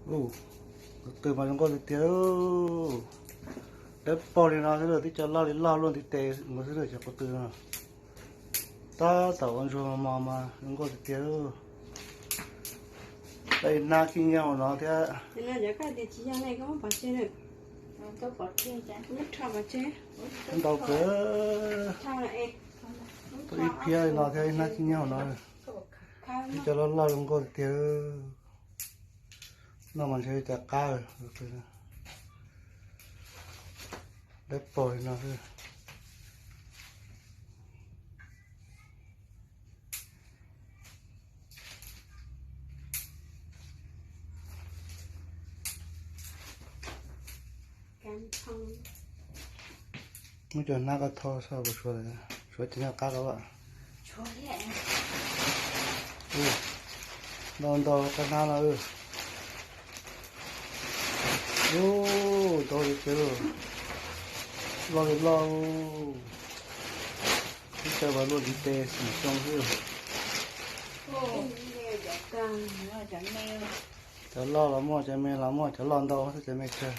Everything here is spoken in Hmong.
Tus qw mas zoo nkauj tiag tiag. Dawb paug li no xwb, twb cov loj li loj luaj ntiv tes mus xwb, cov qw qw no. Tab tom ua ntsuag mos mos mas zoo nkauj tiag tiag. Tau ib hnab khib nyiab hauv no thiab. Ntau kawg. Tau ib phiab li no thiab ib hnab khib nyiab hauv no. Ib cov loj loj zoo nkauj tiag tiag. Noj mas ntshe cov qab dawb paug li no xwb. Muab cov hnab ko tho saib puas suav lawm, suav ces noj qab ko. Ntau ntau qab hnab no. Ub, ntau li tiag, loj li loj. Ib co mas luaj ntiv tes xim xyoo xwb. Cov loj los muaj, cov me los muaj, cov loj ntau thiab cov me tsawg.